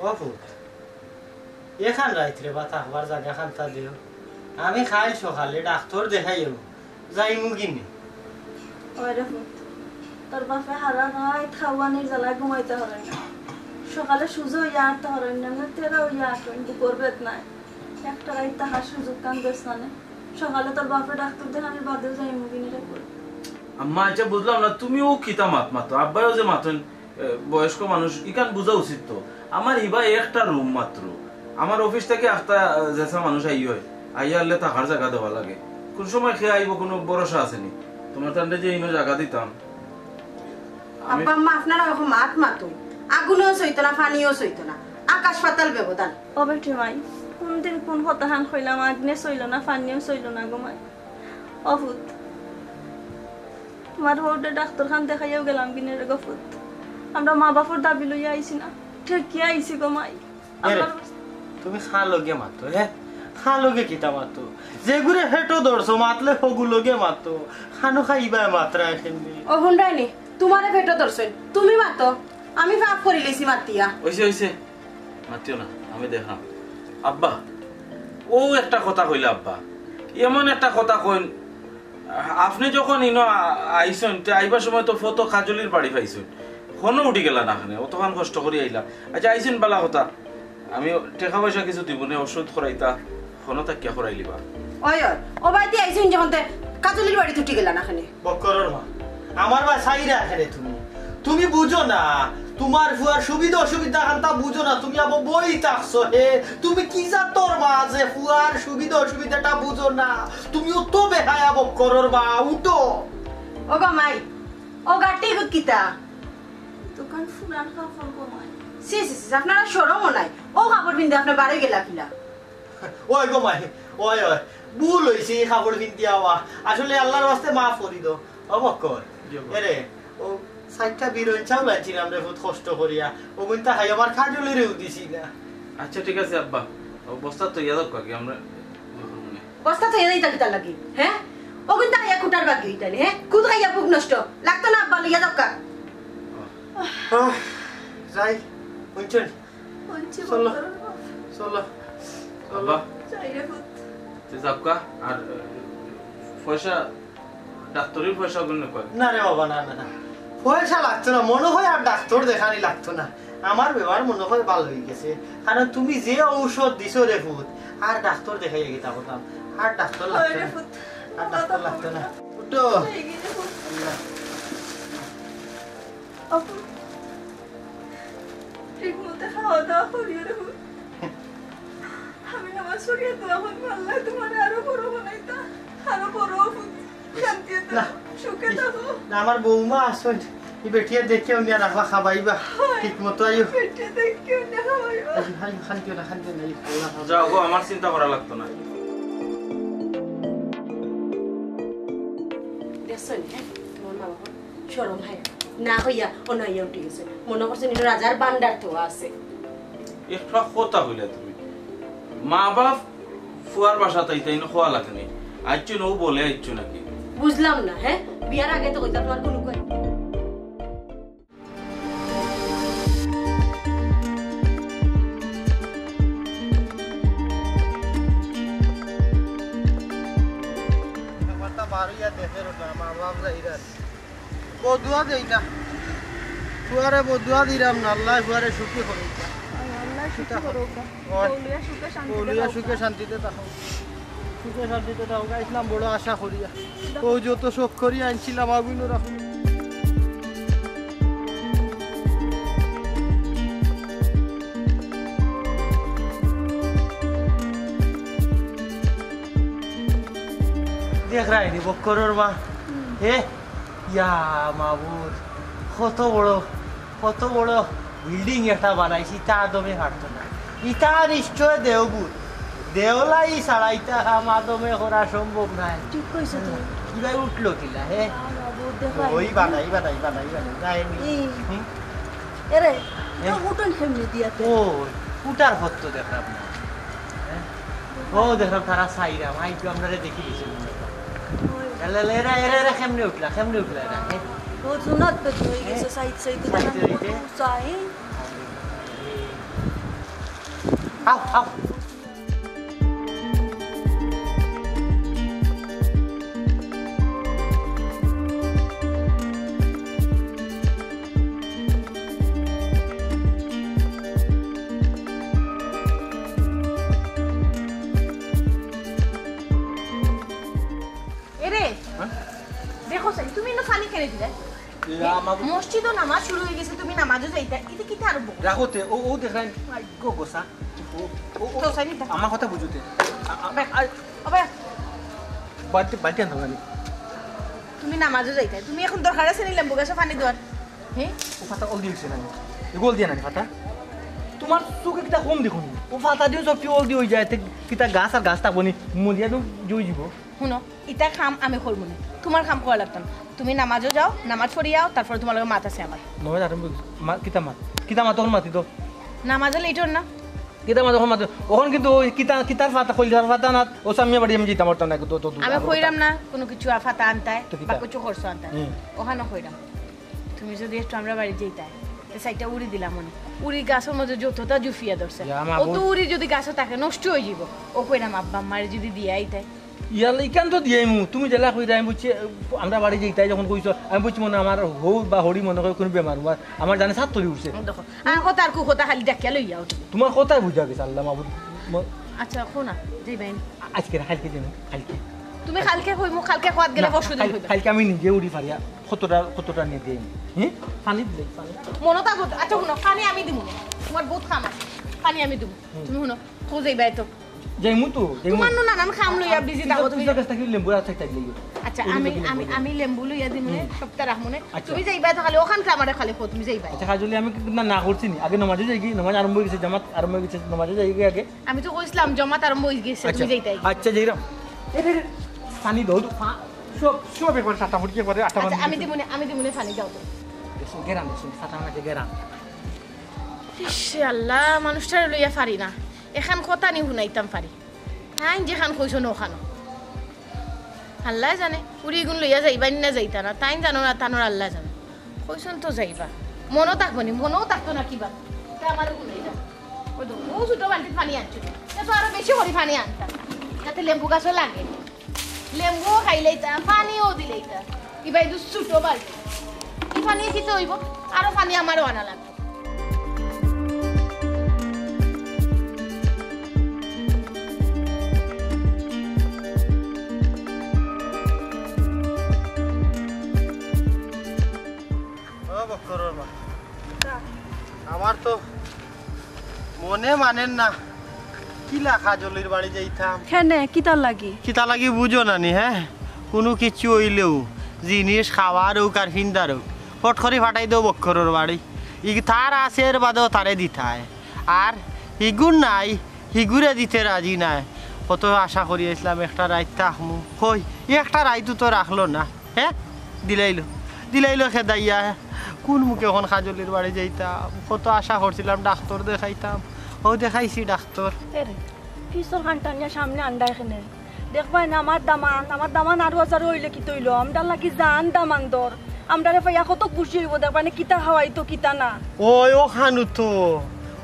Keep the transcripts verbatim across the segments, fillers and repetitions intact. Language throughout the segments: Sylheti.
ও পুত, এখান রাইত রে বা থাকবার জাগা খান্তা দেও। আমি কাইল সকালে ডাক্তর দেখাইয়া যাইমু গিনে। ওই রে পুত, তোর বাপে হারা রাইত খাওয়ানির জ্বালায় ঘুমাইতা পারইন না। সকালে সুজা অইয়া আটতা পারইন না, তেরা অইয়া আটইন, বুকর বেদনায়। একটা রাইত থাকার সুযোগ খান দেস না নে। সকালে তোর বাপে ডাক্তর দেখানির বাদেউ যাইমু গিনে রে পুত। আম্মা, আচ্ছা বুঝলাম না, তুমিও কিতা মাত মাতো? আব্বায়ও যে মাতইন, এ, বয়স্ক মানুষ, ইখান বুঝা উচিত তো। আমার ইবা একটা রুম মাত্র। আমার অফিস থাকি আখতা, এ, যেসা মানুষ আইয়া অয়, আইয়া হারলে থাকার জাগা দেওয়া লাগে। কুন সময় কে আইবো, কুনু ভরসা আছে নি? তুমার তানরে যে ইনো জাগা দিতাম। আমি আব্বা আম্মা, আপনারা অখন মাত মাতো, আগুনও সইতো না, পানিও সইতো না, আকাশ পাতাল ব্যবধান। ও বেটি মাই, কুনদিন কুন কথাখান কইলাম, আগুনে সইলো না, পানিও সইলো না গো মাই। ও পুত, তুমার হউরে ডাক্তর খান দেখাইয়াও গেলাম গিনে রে গো পুত। আমরা মা বাপর দাবি লইয়া আইছি না, ঠেকিয়া আইছি গো মাই। এরে, আমরার তুমি কার লগে মাতো, হে? কার লগে কিতা মাতো? যেগুরে পেটো ধরছো, মাতলে হগু লগে মাতো। খানো খাইবা মাতরা এখান দি। ও হুনরায়নি, তুমারে পেটো ধরছইন, তুমি মাতো। আমি পাপ করিলিছি মাতিয়া। অইছে, অইছে। মাতিও না, আমি দেখরাম। আব্বা, অউ একটা কথা কইলা আব্বা, এমন একটা কথা কইন, আপনে যখন ইনো আ-, আইছইন, তে আইবার সময় তো ফতো কাজলির বাড়ি পাইছইন, হনো উঠি গেলা না কেনে, অতখান কষ্ট করি আইলা। আচ্ছা, আইছইন বালা কথা, আমি টেকা পয়সা কিছু দিমু নে, ওষুধ করাইতা, হনো থাকিয়া করাইলিবা। ওই, ওই, ও বাড়িত আইছইন যখন তে কাজলির বাড়িত উঠি গেলা না কেনে? বক্করর মা, আমার বায় চাইরায় কেনে তুমি? তুমি বুঝো না, তুমার ফুয়ার সুবিধা অসুবিধা খান্তা বুঝো না, তুমি আবো বই থাকছো হে। তুমি কি জাতর মা যে ফুয়ার সুবিধা অসুবিধাটা বুঝো না? তুমি অত বেহায়া বক্করর মা, উঠো। ও গো মাই, ও গাটি গো কিতা? দোকান ফুরান কাপড় গো মাই। ছি, ছি, ছি, আপনারা শরমও নাই। ও কাপড় পিন্দে আপনে বারে গেলা কিলা? ওই গো মাই, ওই, ওই, ভুল অইছে, ই কাপড় পিন্দিয়া আওয়া। আসলে আল্লার ওয়াস্তে মাফ করি দেও। ও বক্কর, জি বাবা। এরে, ও চাইরটা বিরইন চাউল আনছিলাম রে, বহুত কষ্ট করিয়া। অগুইনতা খাই আমার কাজলিরেও দিছি না। আচ্ছা, ঠিক আছে আব্বা, ও বস্তা থইয়া যাউক্কা কি আমরা। বস্তা থইয়া যাইতা কিতার লাগি, হে? অগুইনতা খাইয়া কুটার বাকি অইতা নি, হে? খুদ খাইয়া ভুক নষ্ট। লাগতো না আব্বা, লইয়া যাউক্কা। আহ, যাই, হুনছইন? বলছি চলো, বক্কর। চলো, চলো। আব্বা। যাই রে পুত। তে যাউক্কা, আর, আহ, পয়সা, ডাক্তরির পয়সা অগুন নেউক্কা। না রে বাবা, না, না, না। পয়সা লাগতো না, মনো অয় আর ডাক্তর দেখানি লাগতো না। আমার বেমার মনো অয় ভালা অইগেছে। কারণ তুমি যে ঔষধ দিছো রে পুত, আর ডাক্তর দেখাইয়া কিতা করতাম? আর ডাক্তর লাগতো না। আর ডাক্তর লাগতো না। উঠো। আল্লাহ। আপু, ঠিক মতো খাওয়া দাওয়া করিও রে পুত। আমি নামাজ পড়িয়া দোয়া করবো, আল্লাহ তোমারে আরো বড় বানাইতা, আরো বড় পুত। শান্তিতে থাকো, না। সুখে থাকো। না, আমার বৌমা আছইন, ই বেটিয়ে দেখিয়া উনিয়া রাখবা, খাবাইবা। হয়। ঠিক মতো আইও। বেটিয়ে দেখিয়া উনিয়া খাবাইবা। আইও, আইও, শান্তি না, শান্তি না, আইও, আল্লাহ হাফেজ। যাও গো, আমার চিন্তা করা লাগতো না। দেখছইন, হে? তোমার মা বাবা শরম হায়া না অইয়া অনো আইয়া উঠি গেছে। মনো করছইন ইনো রাজার ভান্ডার থোয়া আছে। একটা কথা কইলা তুমি, মা বাপ ফুয়ার বাসাত আইতা ইনো কওয়া লাগে নি। আইচ্ছইন অউ বলে আইচ্ছইন নাকি? বুঝলাম না, হে? বিয়ার আগে তো কইতা তোমার কুনু কয়। পারুইয়া দেখে রোটা, মা বাপ যাইরা। বদুয়া দেই না। ফুয়ারে বদুয়া দিরাম না, আল্লাহ ফুয়ারে সুখী করুক। আল্লাহ সুখী করুক। ওই। বউলিয়া সুখে শান্তিতে বউলিয়া থাকুক। সুখে শান্তিতে থাকুক। সুখে শান্তিতে থাকুক। আইছিলাম বড় আশা করিয়া। ও যত শখ করিয়া আনছিলাম, আগুনও রাখুন। দেখরায়নি বক্করর মা? হে? ইয়া মাবুদ, কত বড়, কত বড় বিল্ডিং একটা বানাইছি, ইতা আদমে পারতো না। ইতা নিশ্চয় দেওবুত। দেওলাই ছাড়া ইতা কাম আদমে করা সম্ভব নায়। ঠিক কইছো তুমি। কিবা উঠলো কিলা, হে? ইয়া মাবুদ, দেখো। ওই বানাই, বানাই, বানাই, বানাই। যায়নি। হুম? এরে, এ? তো উঠোন কেমনে দিয়া তে? ও, উঠার পথ তো দেখলাম না। হ্যাঁ? ও, দেখলাম তারা সাইরা, মাই তো আমরারে দেখি দিছে মনে হয়। ওই। এরা, এরা, এরা, এরা কেমনে উঠলা, কেমনে উঠলা এরা, হ্যাঁ? ও, জুনাত তো হয়ে গেছে, এ? Side, side, side, side. আও, আও। এরে, হ্যাঁ? দেখো সাই, তুমি না পানি কেনে দিলে? এ, এ, আমার মসজিদও নামাজ শুরু হয়ে গেছে, তুমি নামাজও যাইতা, এটা কিতা আরম্ভ করছো? রাখো তে, ও, ও দেখলাম, আই গো গোসা। ও, ও, ও, তো সাই নিতা। আমার কথা বুঝো তে। আ, আ, আবে, আ, আবে। বালতি, বালতি আনতাম আমি। তুমি নামাজও যাইতা, তুমি এখন দরকার আছে নি লেম্বু গাছে পানি দেওয়ার? হ্যাঁ? ও পাতা অল দিয়ে হইছে না নি? এগু অল দিয়ে না নি পাতা? তোমার চোখে কিতা কম দেখো নি? ও পাতা দিয়েও সব কি অল দিয়ে হয়ে যায়, তে কিতা গাছ আর গাছ থাকবো নি? মরিয়া তো জই দিব। শুনো, ইতা কাম আমি করবো না, তোমার কাম করা লাগতো না। তুমি নামাজও যাও, নামাজ পড়িয়া আও, তারপরে তোমার লগে মাত আছে আমার। নমাজ আরম্ভ হইছে। মা-, কিতা মাত? কিতা মাত? তখন মাতি তো। নামাজে লেট হন না। কিতা মাত? তখন মাতি। ওখান কিন্তু ওই কিতা, কিতার ফাতা, কইলার ফাতা না, ও সামিয়া বাড়ি আমি যেতাম পারতাম না, তো, তো, তো, আমি আরো কইরাম কথা। না, কোনো কিছু আ-, ফাতা আনতায়, তো কিতা? বা কিছু খরচ আনতায়। হুম। ওখানে কইরাম। তুমি যদি একটু আমরা বাড়ি যেতায়, তো সাইডটা উড়ি দিলাম মনে। উড়ি গাছের মধ্যে যতটা জুফিয়া ধরছে। ইয়া, মা ও তো বল। উড়ি যদি গাছে থাকে, নষ্ট হয়ে যাব। ও কইরাম আব্বা আম্মারে যদি দিয়ে আইতায়। ইয়ালে ইখান তো দিয়াইমু, তুমি যেলা কইরায়, আমি বুঝছি, আমরা বাড়ি যাইতায় যখন কইছো, আমি বুঝছি মনে আমার হউ বা হরি মনে করে কোনো বেমার, আমার, আমার জানে সাত তরি উঠছে। দেখো, আর কথা আর কু কথা খালি ডাকিয়া লইয়া উঠো। তোমার কথায় বুঝা গেছে, আল্লাহ মাবুদ। ম- আচ্ছা, কও না, যাইবায় নি? আ-, আজকে না, কালকে যাইমু, কালকে। তুমি কালকে কইমু, কালকে কওয়াত গেলে না, পরশু দিন কাল-, কইবা। কালকে আমি নিজে উড়ি ফারিয়া, কতটা, কতটা নিয়ে দিই। হুম? পানি দিলে, পানি। মনে থাকবো, আচ্ছা, শুনো, পানি আমি দিমু না। তোমার বহুত কাম আছে, পানি আমি দিমু। হুম। তুমি শুনো, কো যাইবায় তো? যাইমু তো, যাইমু। তোমার নু নানান কাম লইয়া আ, busy থাকো তুমি। পিছর গাছ থাকি লেম্বু আর চাইটা দিলে। আচ্ছা, এই আমি, লেম্বু আমি, লেম্বু। আমি লেম্বু লইয়া দিমু নে, হুম। সবটা রাখমু নে। আচ্ছা। তুমি যাইবায় তো খালি ওখান আমারে খালি কও, তুমি যাইবায়। আচ্ছা, কাজলি আমি না, না করছি নি। আগে নমাজে যাইগি, নমাজ আরম্ভ হয়ে গেছে, জামাত আরম্ভ হয়ে গেছে, নমাজে যাইগি আগে। আমি তো কইছিলাম জামাত আরম্ভ হয়ে গেছে, আচ্ছা। তুমি যাইতায়। আচ্ছা, যাইরাম। এ রে রে, পানি দাও তো, পা-, সব, সব একবার টাটা ফুটকি একবারে আটা আচ্ছা, বান্ধি আমি দিছি। দিমু নে, আমি দিমু নে পানি, যাও তো। দেখছো, গেরাম দেখছো, ফাতা মাঝে গেরাম। ইশে আল্লাহ, মানুষটারে লইয়া পারি না। এখান কথা নি হুনাইতাম পারি। তাইন যেখান কইছো না ওখানো। আল্লাহ জানে, উড়ি ইগুন লইয়া যাইবা নি না যাইতা না। তাইন জানো না, তানোর আল্লাহ জানো। কইছন তো যাইবা। মনো থাকবো নি, মনো থাকতো না কিবা। তা আমারে হুনাই যাও। ওই তো, ও ছোট বালতিত পানি আনছো। তা তো আরো বেশি করি পানি আনতাম। যাতে লেম্বু গাছও লাগে। লেম্বুও খাইলাইতা, পানিও দিলাইতা। ইবায় তো ছোট বালতি। ই পানি কিতা হইব? আরো পানি আমারও আনা লাগবে। ও বক্করর মা, আমার তো মনে মানের না, কিলা কাজলির বাড়ি যাইতাম। কেনে, কিতার লাগি? কিতার লাগি বুঝো না নি, হ্যাঁ? কুনু কিছু অইলেউ, জিনিস খাওয়ার অউক আর ফিন্দার অউক, ফট করি ফাটাই দেও বক্করর বাড়ি। ই তার আছে, এর বাদেও তারে দিতায়। আর হিগুর নাই, হিগুরে দিতে রাজি নায়। কত আশা করি আইছলাম একটা রাইত থাকমু। কই, একটা রাইতও তো রাখলো না। হে? দিলাইলো। দিলাইলো খেদাইয়া। কুন মুখে অখন কাজলির বাড়ি যাইতাম? কত আশা করছিলাম ডাক্তর দেখাইতাম। অউ দেখাইছি ডাক্তর। এরে, পিছর খান টানিয়া সামনে আন্ডায় কেনে। দেখবায় না আমার দামান, আমার দামান আরো হাজারো অইলে কিতা অইলো? আমরার লাগি জান দামান দর। আমরারে পাইয়া কত খুশি অইবো, দেখবায় না কিতা খাওয়াইতো, কিতা না। ওই, অখানউ তো।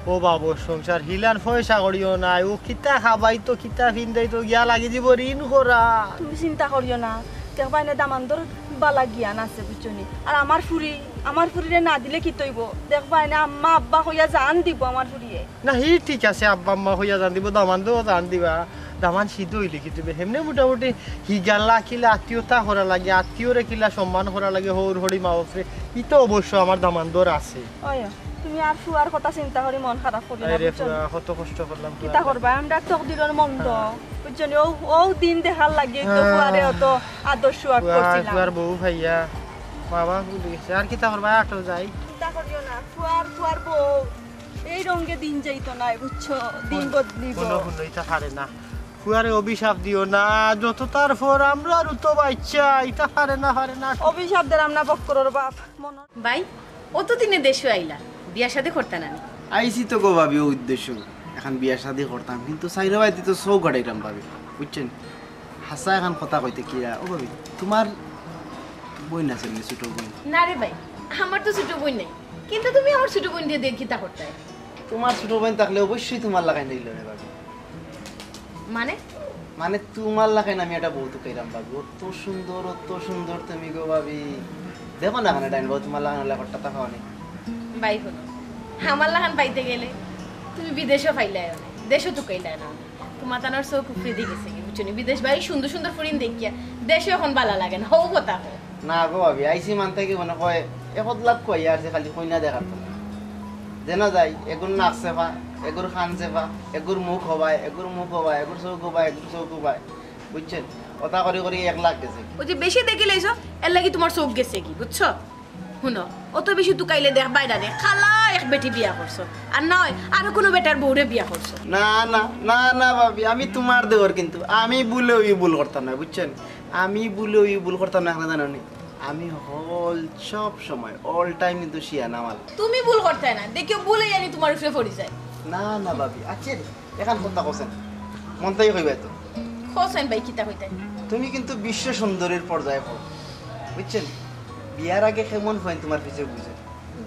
ও বাবু, সংসার হিলান পয়সা করিও নাই। অউ কিতা খাবাইতো, কিতা ফিন্দাইতো, গিয়া লাগি দিবো ঋণ করা। তুমি চিন্তা করিও না, দেখবায়নে দামান্দর বালা জ্ঞান আছে, বুঝছো নি? আর আমার ফুরি, আমার ফুরিরে না দিলে কিতা অইবো? দেখবায়নে আম্মা আব্বা কইয়া জান দিবো আমার ফুরিয়ে। না, হি ঠিক আছে, আব্বা আম্মা কইয়া জান দিবো, দামান্দও জান দিবা। দামান সিদ্ধ অইলে কিতা অইবো? হেমনে মোটামুটি হিগালা কিলা আত্মীয়তা করা লাগে, আত্মীয়রে কিলা সম্মান করা লাগে, হউর হড়ি মা বাপরে, ই তো অবশ্য আমার দামান্দর আছে। ওই, তুমি আর ফুয়ার কথা চিন্তা করি মন খারাপ করিও না, আরে বুঝছো নি? ফুয়া, কত কষ্ট করলাম কিতা ফুয়ার করবা, আমরা তকদিরর মন্দ, হ্যাঁ। বুঝছো নি? ও, ও দিন দেখার লাগি তো হ্যাঁ। ফুয়ারে অত আদর সুয়াগ ফুয়া, করছিলাম। ফুয়ার বউ ভাইয়া, বাবা ভুলে গেছে, আর কিতা করবা, আটো যাই। চিন্তা করিও না, ফুয়ার, ফুয়ার বউ, এই রঙে দিন যাইতো নায়, বুঝছো? দিন বদলিবো। কোনো হুনো, ইতা পারে না। ফুয়ারে অভিশাপ দিও না, যত তার ফর আমরারও তো বাইচ্চা, ইতা পারে না, পারে না। অভিশাপ দিলাম না, বক্করর বাপ। মনো ভাই, অত দিনে দেশো আইলা, বিয়া শাদি করতা না নি? আইছি তো গো ভাবি, ও উদ্দেশ্য, এখন বিয়া শাদি করতাম, কিন্তু চাইরো বায়দি তো চউখ আড়াইরাম ভাবি, বুঝছইন? হাছা এখন কথা কইতে কিলা, ও ভাবি, তুমার বইন আছে নি, ছোট বইন? না রে ভাই, আমার তো ছোট বইন নাই, কিন্তু তুমি আমার ছোট বইনরে দিয়া কিতা করতায়? তুমার ছোট বইন থাকলে অবশ্যই তুমার লাখান অইলো রে ভাবি। মানে? মানে তুমার লাখান আমি একটা বউ তুকাইরাম ভাবি, অত সুন্দর, অত সুন্দর তুমি গো ভাবি। দেখো না কেনে ডাইন বউ তুমার লাখান অইলে কট্টা তা পাওনি। ভাই হুনো, আমার লাখান পাইতে গেলে তুমি বিদেশো পাইলায় না, দেশো তুকাইলায় না। তুমার তানর চউখ উপরেদি গেছেগি, বুঝছো নি? বিদেশ বাড়ি সুন্দর সুন্দর ফুরিন দেখিয়া দেশো এখন বালা লাগে না, হউ কথা কও। না গো ভাবি, আইছি মান থাকি মনে কয় একত লাখ কইয়া আর যে খালি কইনা দেখার তো। যেনা যাই, এগুর নাক চেপা, এগুর কান চেপা, এগুর মুখ হবায়, এগুর মুখ হবায়, এগুর চউখ হবায়, এগুর চউখ হবায়, বুঝছইন? অতা করি করি এক লাখ গেছে। ওই যে বেশি দেখিলাইছো, এরলাগি তুমার চউখ গেছেগি, বুঝছো? হুনো, অত বেশি তুকাইলে দেখবায় ডানে, কালা এক বেটি বিয়া করছো। আর না অয়, আরো কুনু বেটার বউরে বিয়া করছো। না, না, না, না ভাবি, আমি তুমার দেওর কিন্তু। আমি ভুলেও ই ভুল করতাম না, বুঝছইন? আমি ভুলেও ই ভুল করতাম না, কেনে জানো নি? আমি হকল সব সময়, all time কিন্তু শিয়ানা মাল। তুমি ভুল করতায় না, দেখিও ভুল অইয়া নি তুমার উপরে পড়ি যায়। না, না ভাবি, আচ্ছা রে, এখান কথা কছেন, মন থাকি কইবায় তো। কছেন ভাই, কিতা কইতায়? তুমি কিন্তু বিশ্ব সুন্দরীর পর্যায়ে পড়ো, বুঝছইন? বিয়ার আগে কেমন ফুয়াইন তুমার পিছে ঘুরছে?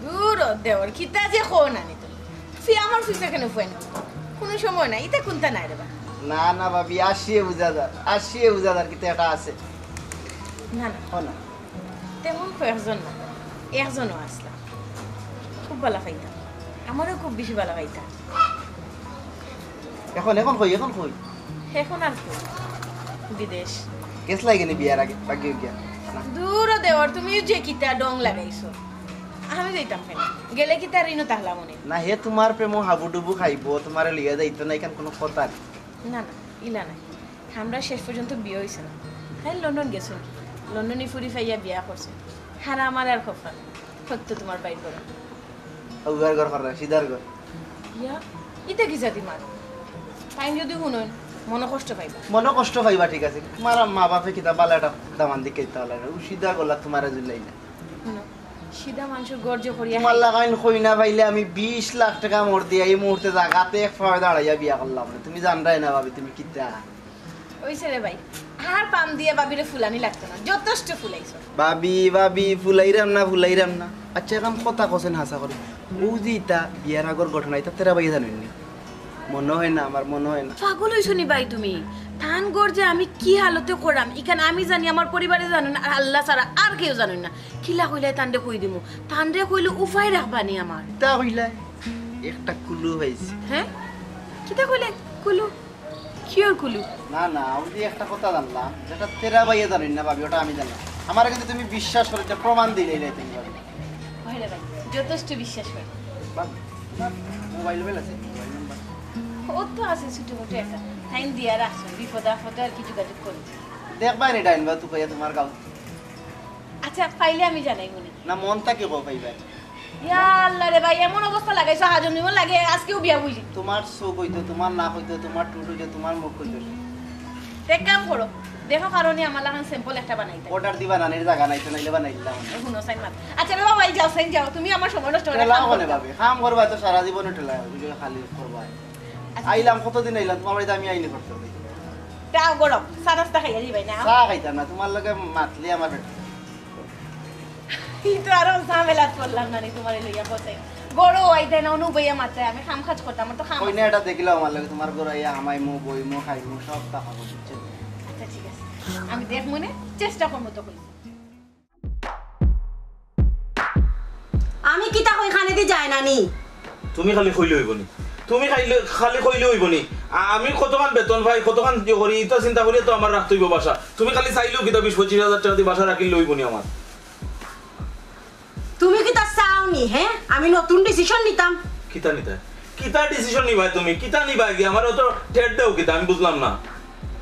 দুরো দেওর, কিতা যে কও না নি তুমি। ফি আমার পিছে কেনে ফুয়াইন? কুনু সময় না, ইতা কুন্তা নায় রে বা। না, না ভাবি, আশিয়ে বুঝা যার, আশিয়ে বুঝা যার, কিতা একটা আছে। না, না। হ না। তেমন কয়েকজন না, একজনও আছলা। খুব বালা পাইতাম, আমারেও খুব বেশি বালা পাইতাম। এখন, এখন কই, এখন কই? এখন আর কই? বিদেশ। গেছলায় কেনে বিয়ার আগে, বাকি অই গিয়া। না। দুরো দেওর, তুমি যে কিতা ঢং লাগাইছো। আমি যাইতাম কেনে? গেলে কিতা ঋণও থাকলাম অনে? না, হে তুমার প্রেমো হাবুডুবু খাইবো, তুমারে লইয়া যাইতো না, ইখান কুনু কথা নি। না, না, ইলা নায়। আমরা শেষ পর্যন্ত বিয়া অইছে না। তাইন লন্ডন গেছইন কি? লন্ডনি ফুরি পাইয়া বিয়া করছইন। আর আমার আর কপাল। সত্য তুমার ভাইর ঘর। উগার ঘর কর না, সিদার ঘর। ইয়া, ইতা কি জাতি মাত? তাইন যুদি হুনইন, মনো কষ্ট পাইবা। মনো কষ্ট পাইবা, ঠিক আছে। তুমার মা বাপে কিতা বালা একটা দামান দেখিয়া দিতা পারলা না। ও সিদা গলা তুমারে জুলাই না। হুনো, সিদা মানষর ঘর যে করিয়া তুমার লাখান কইনা পাইলে আমি বিশ লাখ টেকা মোর দিয়া ই মুহূর্তে জাগাত এক পায়ে দাঁড়াইয়া বিয়া করলাম। তুমি জানরায় না ভাবি, তুমি কিতা? অইছে রে ভাই, আর পাম দিয়া ভাবিরে ফুলানি লাগতো না, যথেষ্ট ফুলাইছো। ভাবি, ভাবি, ফুলাইরাম না, ফুলাইরাম না। আচ্ছা, এখন কথা কছেন হাছা করি। অউ যে ইতা বিয়ার আগর ঘটনা, ইতা তেরা ভাইয়ে জানইন নি? মনো অয় না, আমার মনো অয় না। পাগল অইছো নি ভাই তুমি? তান ঘর যে আমি কি হালতে করাম, ইখান আমি জানি, আমার পরিবারে জানইন, আর আল্লাহ ছাড়া আর কেউ জানইন না। কিলা কইলায় তানরে কই দিমু? তানরে কইলে উপায় রাখবা নি আমার। ইতা কইলায়? একটা কুলু পাইছি। হে? কিতা কইলে? কুলু? কিওর কুলু? না, না, আমি যে একটা কথা জানলাম, যেটা তেরা ভাইয়ে জানইন না, ভাবি, ওটা আমি জানলাম। আমারে কিন্তু তুমি বিশ্বাস করো, এটা প্রমাণ দিলাইলায় তুমি, ভাবি। অয় রে ভাই, যথেষ্ট বিশ্বাস করি। বাহ, বাহ, মোবাইল উবাইল আছে, মোবাইল নাম্বার। অত আছে ছোটমোটো একটা। তাইন দিয়া রাখছো, বিপদে আপদে আর কি যোগাযোগ করো। দেখবায় নি ডাইন বা তুকাইয়া তুমার গাঁও। আচ্ছা, পাইলে আমি জানাইমু নে। না, মন থাকি কও পাইবায়। ইয়া আল্লাহ রে ভাই, এমন অবস্থা লাগাইছো, হাজম নিমন লাগে, আজকেউ বিয়া বুঝি। তুমার চউখ অইতো, তুমার নাক অইতো, তুমার ঠুট অইতো, তুমার মুখ অইতো। তে এক কাম করো, দেখো কারণে আমার লাখান sample একটা বানাইতা। Order দি বানানির জাগা নাই তো, নাইলে বানাই দিলাম। হুনো, সাইন মাত। আচ্ছা রে বাবা, এই যাও, সাইন যাও, তুমি আমার সময় নষ্ট করে ঠেলা কাম করো না করতে। ভাবি, কাম করবায় তো সারা জীবনও ঠেলা, ওই যে খালি করবায়। আচ্ছা। আইলাম, কতদিন আইলাম, তুমার বাড়িত আমি আইনি করতে হবে। তাও গরম, চা নাস্তা খাইয়া দিবায় না? চা খাইতাম না, তুমার লগে মাতলে আমার পেট। ই তো আরো ঝামেলাত পড়লাম না নি তুমারে লইয়া, কইছে। গরো আইতে না, অনু বইয়া মাতে, আমি কাম কাজ করতাম, আমার তো কাম কই না, আছে। এটা দেখিলাও আমার লগে, তুমার ঘর আইয়া হামাইমু, বইমু, খাইমু, সব তা খাবো, বুঝছো? আচ্ছা, ঠিক আছে। আমি দেখমুনে, চেষ্টা করমু তো কইছি। আমি কিতা কই কানেদি যায় না নি? তুমি খালি কইলে অইবো নি? তুমি খাইলে, খালি কইলে অইবো নি? আ-, আমি কতখান বেতন পাই, কতখান ইয়ে করি, ইতা চিন্তা করিয়া তো আমার রাখতে অইবো বাসা। তুমি খালি চাইলেও কিতা বিশ পঁচিশ হাজার টেকা দি বাসা রাখিলে অইবো নি আমার? তুমি কিতা চাও নি, হে? আমি নতুন ডিসিশন নিতাম। কিতা নিতায়? কিতা ডিসিশন নিবায় তুমি? কিতা নিবায় গি? আমারে অত ঠেট দেও কিতা? আমি বুঝলাম না।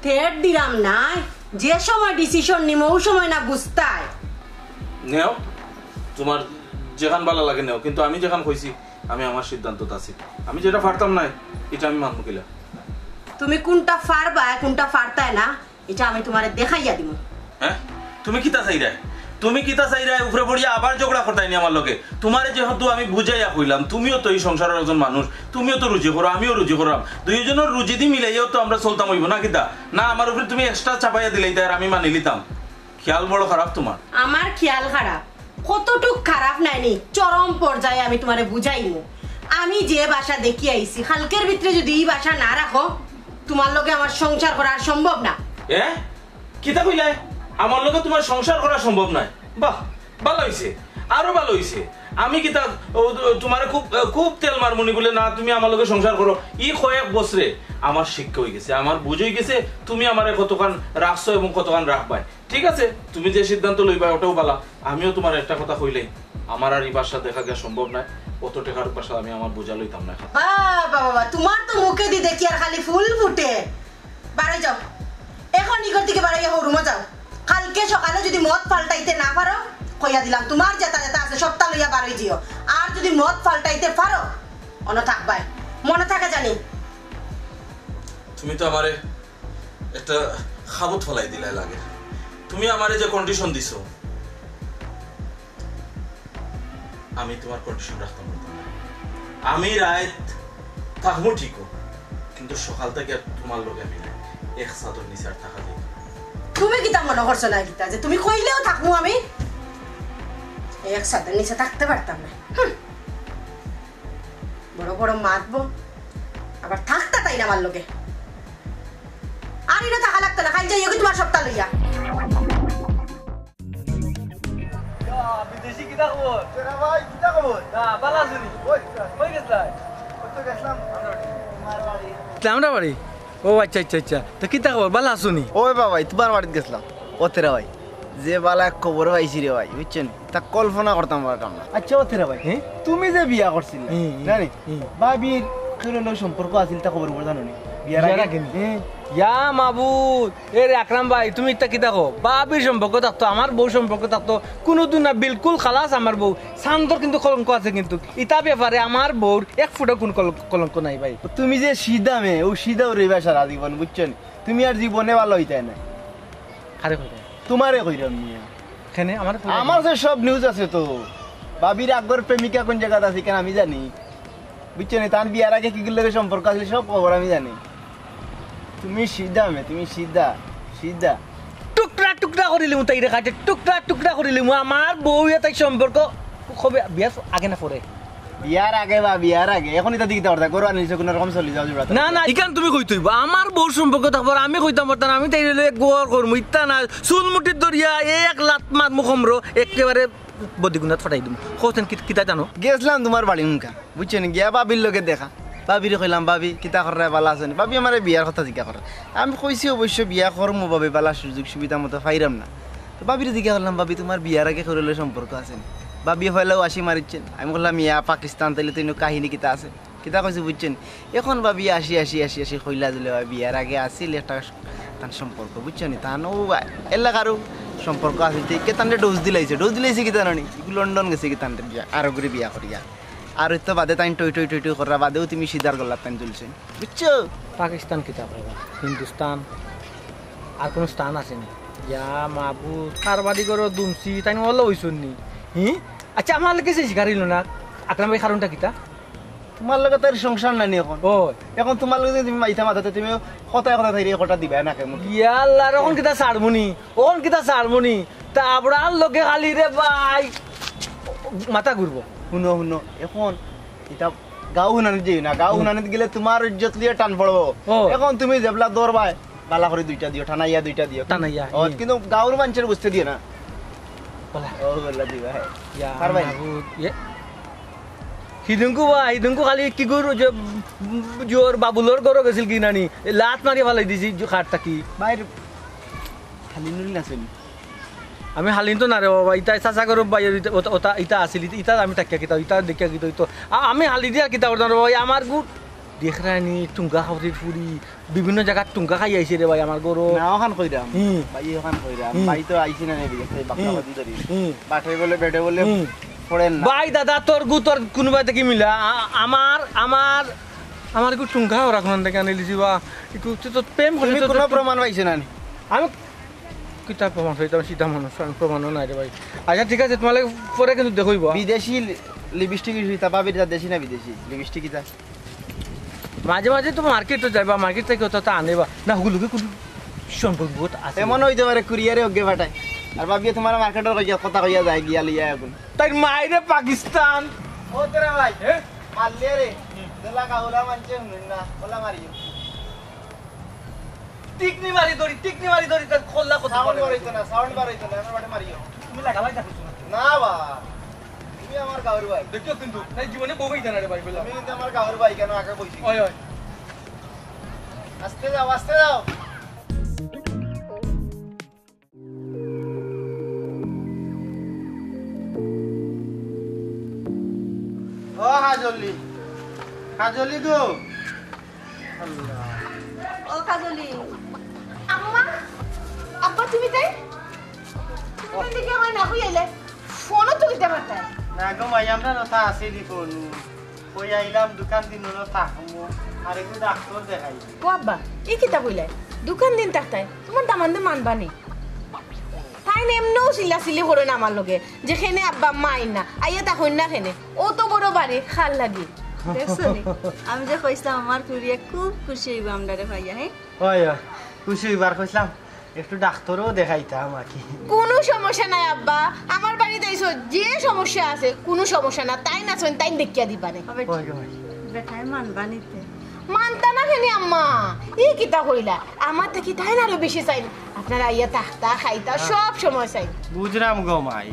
ঠেট দিরাম নায়, যে সময় ডিসিশন নিমু, অউ সময় না বুঝতায়। নেও, তুমার যেখান ভালা লাগে নেও, কিন্তু আমি যেখান কইছি, আমি আমার সিদ্ধান্তত আছি। আমি যেটা পারতাম নায়, ইটা আমি মানমু কিলা? তুমি কুনটা পারবায়, কুনটা পারতায় না, ইটা আমি তুমারে দেখাইয়া দিমু। হে? তুমি কিতা চাইরায়? তুমি কিতা চাইরায়? উপরে পড়িয়া আবার ঝগড়া করতায় নি আমার লগে? তুমারে যেহেতু আমি বুঝাইয়া কইলাম, তুমিও তো ই সংসারর একজন মানুষ, তুমিও তো রুজি করো, আমিও রুজি কররাম, দুইওজনর রুজি দি মিলাইয়াউ তো আমরা চলতাম অইবো না কিতা? না, আমার উপরে তুমি এক্সট্রা চাপাইয়া দিলাইতায় আর আমি মানি লিতাম। খিয়াল বড় খারাপ তুমার। আমার খিয়াল খারাপ? কতটুক খারাপ নায় নি, চরম পর্যায়ে আমি তুমারে বুঝাইমু। আমি যে বাসা দেখিয়া আইছি, কালকের ভিতরে যুদি ই বাসা না রাখো, তুমার লগে আমার সংসার করা আর সম্ভব না। এ? কিতা কইলায়? আমার লগে তুমার সংসার করা সম্ভব নায়? বাহ, ভালা অইছে, আরো ভালা অইছে। আমি কিতা, ও, তুমারে খুব, খুব তেল মারমু নি বুলে না, তুমি আমার লগে সংসার করো। ই কয়েক বছরে আমার শিক্ষা অইগেছে, আমার বুঝ অইগেছে, তুমি আমারে কতখান রাখছো এবং কতখান রাখবায়। ঠিক আছে, তুমি যে সিদ্ধান্ত লইবায় ওটাও ভালা। আমিও তুমারে একটা কথা কইলাই, আমার আর ই বাসা দেখা গিয়া সম্ভব নায়, অত টেকার বাসা আমি আমার বুঝা লইতাম না। বাবা, বাবা, তুমার তো মুখেদি দেখি আর খালি ফুল ফুটে। বারই যাও, এখন ই ঘর থাকি বারইয়া হউ রুমো যাও। কালকে সকালে যুদি মত পাল্টাইতে না পারো, কইয়া দিলাম, তুমার যেটা যেটা আছে সবটা লইয়া বারই যিও। আর যুদি মত পাল্টাইতে পারো, অনো থাকবায়, মনো থাকে জানি। তুমি তো আমারে একটা খাবত ফালাই দিলায় লাগে। তুমি আমারে যে কন্ডিশন দিছো, আমি তুমার কন্ডিশন রাখতাম পারতাম না। আমি রাইত থাকমু ঠিকও, কিন্তু সকাল থাকি আর তুমার লগে আমি নাই। এক ছাদর নিচে আর থাকা যায় না। তুমি কিতা মনো করছো না কিতা যে তুমি কইলেও থাকমু আমি? এক ছাদর নিচে থাকতে পারতাম না। হুম। বড় বড় মাতবো, আবার থাকতা তাই না আমার লগে। আর ইনো থাকা লাগতো না, খাই যাইও কি তুমার সবটা লইয়া। ইয়া, বিদেশি কিতা খবর? কেরা ভাই, কিতা খবর? না, ভালা আছো নি? ওই তো। কই গেছলায়? ওই তো গেছলাম, আমরা বাড়ি। তুমার বাড়ি। তে আমরা বাড়ি? ও আচ্ছা, আচ্ছা, আচ্ছা। তো কিতা খবর? ভালা আছো নি? ওই বাবাই, তুমার বাড়িত গেছলাম। ও তেরা ভাই, যে ভালা এক খবর পাইছি রে ভাই, বুঝছো নি? তা কল্পনা করতাম পারতাম না। আচ্ছা, ও তেরা ভাই, হে? তুমি যে বিয়া করছিলা, হুম, হুম, জানি? হুম। ভাবির কেউর লগে সম্পর্ক আছিল, তা খবর খবর জানো নি? বিয়ার বিয়ার আগে? আগে নি? হে। ইয়া মাবুদ, এ রে আকরাম ভাই, তুমি ইতা কিতা কও? ভাবির সম্পর্ক থাকতো, আমার বউর সম্পর্ক থাকতো, কুনুদিন না, বিলকুল খালাস আমার বউ। চান্দর কিন্তু কলঙ্ক আছে কিন্তু। ইতা ব্যাপারে আমার বউর এক ফুটা কুনু কল-, কলঙ্ক নাই ভাই। তুমি যে সিধা মেয়ে, অউ সিধা রইবা সারা জীবন, বুঝছো নি? তুমি আর জীবনে ভালা অইতায় না। কারে কইরায়? তুমারে কইরাম মিয়া। কেনে? আমার কইরায়? আমার যে সব নিউজ আছে তো। ভাবির আগর প্রেমিকা কুন জাগাত আছে, কেনে আমি জানি। বুঝছো নি? তান বিয়ার আগে কিগুর লগে সম্পর্ক আছিল, সব খবর আমি জানি। তুমি সিধা মেয়ে, তুমি সিধা, সিধা। টুকরা টুকরা করিলিমু তাইরে কাটে, টুকরা টুকরা করিলিমু। আমার বউ ইয়া তাই সম্পর্ক কবে বিয়ার আগে না পরে? বিয়ার আগে বা বিয়ার আগে। এখন ইতা দি কিতা করতায়? ঘরো আনিছো, কুনু রকম চলি যাও, জুড়া না, না, ইখান তুমি কইতে অইবো। আমার বউর সম্পর্ক থাকবো, আর আমি কইতাম পারতাম না, আমি তাইরে লইয়া ঘর করমু, ইতা না, চুল মুঠিত ধরিয়া এক লাত মারমু কমরো, একেবারে বদিগুনাত ফাটাই দিমু। কওছেন কি, কিতা জানো? গেছলাম তুমার বাড়ি মুখা, বুঝছো নি? গিয়া ভাবির লগে দেখা। ভাবিরে কইলাম, "ভাবি, কিতা কররায়, ভালা আছো নি?" ভাবি আমারে বিয়ার কথা জিকা কররা। আমি কইছি, "অবশ্য বিয়া করমু ভাবি, ভালা সুযোগ সুবিধা মতো পাইরাম না।" তো ভাবিরে জিকা করলাম, "ভাবি, তুমার বিয়ার আগে কেউর লগে সম্পর্ক আছে নি?" ভাবিয়ে পয়লাউ হাসি মারিচ্ছেন। আমি কইলাম, "ইয়া পাকিস্তান, তাইলে তো ইনো কাহিনী কিতা আছে?" কিতা কইছে বুঝছো নি? এখন ভাবি হাসি, হাসি, হাসি, হাসি কইলা দিলে, "ভাই, বিয়ার আগে আছিল একটা তান সম্পর্ক, বুঝছো নি? তান অউ এলাকারউ সম্পর্ক আছিল, তে কে তানরে ডোজ দিলাইছে, ডোজ দিলাইছে কিতা জানো নি? ইগু লন্ডন গেছে কিতা তানরে বিয়া, আরো করি বিয়া করিয়া। আর অইতো বাদে তাইন টই টই টই টই কররা বাদেউ তুমি সিধার গলাত তাইন তুলছে, বুঝছো?" পাকিস্তান কিতা কইবা? হিন্দুস্তান আর কুনু স্থান আছে নি? ইয়া মাবুদ, কারবারি করো দুমছি, তাইন অলা অইছইন নি? হি? আচ্ছা, আমার লগে যে শিকার অইলো না, আকরাম ভাই, কারণটা কিতা? তুমার লগে তাইর সংসার নাই নি এখন? ও। এখন তুমার লগে তুমি মাইতা মাতাতে তুমি কথায় কথায় তাইরে কথা দিবায় না কেমন? ইয়া আল্লাহ, অখন কিতা ছাড়মু নি? অখন কিতা ছাড়মু নি? তা আপনার লগে খালি রে ভাই মাথা ঘুরবো। হুনো, হুনো, এখন ইতা গাঁও হুনানিত যাইও না, গাঁও হুনানিত গেলে তুমার ইজ্জত লইয়া টান পড়বো। ও। এখন তুমি যেবলা দৌড়বায়, পালা করি দুইটা দিও, টানাইয়া দুইটা দিও। টানাইয়া, ও, হুম। কিন্তু গাউর মানষর বুঝতে দিও না। বলা। ও, বললা দিবা, হ্যাঁ। ইয়া পারবাই? মাবুদ, ইয়ে। হিদুঙ্কু বা, হিদুঙ্কু খালি কিগুর যে, উম, জোর বাবুলর ঘরো গেছিল কি নানি, লাত মারি ফালাই দিছি যে খাট থাকি। বাইর হালিনুল না শুনি। আমি হালিন তো না রে বাবা, ইতা চাচা ঘরো ভাই, ইতা, ওতা, ওতা, ইতা আছিল, ইতা, ইতা আমি থাকিয়া কিতা, ইতা দেখিয়া কিতা অইতো। আ-, আমি হালি দিয়া কিতা করতাম রে বাবা, আমার গুট দেখরানি, টুঙ্গা খাওয়ারির ফুরি, বিভিন্ন জাগাত টুঙ্গা খাই আইছে রে ভাই আমার ঘরো। না, ওখান কইরাম। হুম। ভাই, ওখান কইরাম। হুম। ভাই তো আইছি না রে, বিদেশ থেকে বাংলা হুম। বাদি ধরি। হুম। বাটে বলে, বেডে বলে, হুম। পড়েন না। ভাই, দাদা, তোর গু, তোর কুনু ভাই থাকি মিলা। আ-, আমার, আমার, আমার গু টুঙ্গা ওরা কোন থেকে আনিলিছি বা? একটু তো, তো প্রেম করে তুমি তো, কোনো তো, প্রমাণ পাইছো না নি? আমি কিতা প্রমাণ পাইতাম, সিধা মানুষ, আমি প্রমাণও নাই রে ভাই। আচ্ছা, ঠিক আছে, তোমার লাগে পরে কিন্তু দেখইবা। বিদেশি লিপস্টিক ইউজ হইতা, ভাবির তা দেশি না বিদেশি লিপস্টিক ইতা? মাঝে মাঝে তো মার্কেটও যাইবা, মার্কেট থেকে তো তা আনেবা। না, হুগুলোকে কোন সম্পর্ক আছে? এমন হইতে পারে কুরিয়ারে ওকে পাঠায়। আর ভাবিয়ে তোমার মার্কেটের কইয়া কথা কইয়া যায় গিয়া লিয়া এখন। তাই মাইরে পাকিস্তান। ও তেরা ভাই, হ্যাঁ? মারলে রে। দোলা কাউলা মানছে হুনুন না, ওলা মারিও। টিকনি মারি ধরি, টিকনি মারি ধরি, তার খোল্লা কত সাউন্ড পারে? বার হইতো না, সাউন্ড বার হইতো না, আমার বাটে মারিও। তুমি লাগালাই দেখো। না বা, তুমি আমার গাউর ভাই। দেখিও কিন্তু, তাই জীবনে বউ হইতে না রে ভাই, বললাম। তুমি কিন্তু আমার গাউর ভাই, কেন আগে কইছি? ওই, ওই। আস্তে যাও, আস্তে যাও। ও হাজলি, হাজলি গো। আল্লাহ। ও কাজলি। আম্মা, আব্বা তুমি তাই? তুমি তাই দেখি আমার না হইলে ফোনও তুলতে পারতাম। না গো মাই, আমরা তো তা আছি দি ফোন। কই আইলাম দোকান দিন হলো থাকমু। আর একটু ডাক্তার দেখাই। ও আব্বা, এই কিতা কইলাই? দোকান দিন থাকতাই, তোমার দামান্দে মানবা নি? তাই এমনও চিল্লা চিল্লি করে না আমার লগে, যে খেনে আব্বা আম্মা আইন না, আইয়া তা কইন না খেনে। ও তো বড় বাড়ি, খাল লাগি। দেখছো নি? আমি যে কইছিলাম আমার ফুরিয়ে খুব খুশি হইব আমরারে পাইয়া, হ্যাঁ? ওই, ওই, খুশি হইবার কইছিলাম, একটু ডাক্তারও দেখাইতাম আর কি। কোনো সমস্যা নাই আব্বা, আমার বাড়িত আইছো, যে সমস্যা আছে কোনো সমস্যা না, তাইন আছইন, তাইন দেখিয়া দিবা নে। ওই, ওই। বেটায় মানবা নিতে। মানতা না খেনে আম্মা, ই কিতা কইলা? আমার থাকি তাইন আরো বেশি চাইন। আপনারা আইয়া থাকতা, খাইতা, সব সময় চাইন। বুঝলাম গো মাই,